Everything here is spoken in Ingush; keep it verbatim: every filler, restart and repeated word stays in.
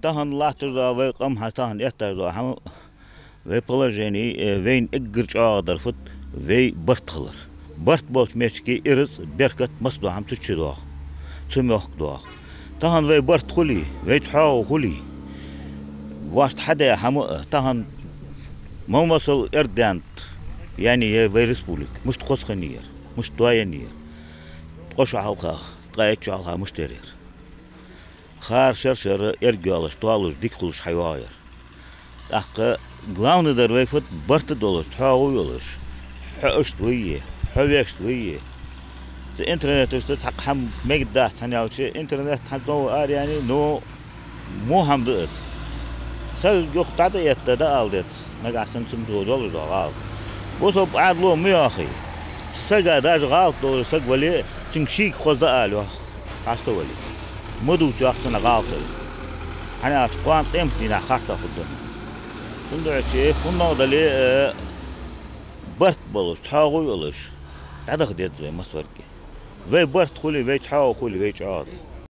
Тахан латташ да вай къам хьа, тахан этташ да хьа, вай положени, э, вайна эггара чӀоагӀа дар фуд, вай барт хилар. Барт болча мечки ираз беркат масса да хьа цу чу дох, цу мохк дох. Тахан вай барт хули, вай цхьоагӀо хули, вошта хьаде хьа, тахан мал масал эрдент, яни е вай республика, мушта хоза хиннияр, мушта доаяннияр. Ткъо шу хьалха, ткъаь итт шу хьалха мушта ярар. Хар шер-шера эрг йолаш, тоалуш, дика хулаш хьайоагӀар. ТӀаккха главный дар вай фуд, барт долаш, цхьоагӀо йолаш. Хьо ишта вай е, хьо вешта вай е. Цу интернеташта цхьаккха хӀама мегаргдац, хӀана аьлча интернет хьа новый араяьннай, но во хӀама да из. Саг юха дӀа да этта, дӀаала деза, нагахь санна цунна долаш дола гӀалат. Бусалба Ӏаьдало ма йоахий. Цу сага даже гӀалат долаш саг вале, цунга шийга хоза дӀаала йоах. Къаста вале. Ма дувца йоах цунна гӀалат. ХӀана аьлча кхоана къематдийнахьа харцахьа хургда. Цудухьа фуннагӀа дале, э, барт болаш, цхьоагӀо йолаш, дӀадаха деза вай массаварг. Вай барт хули, вай цхьоагӀо хули, вай чӀоагӀа да.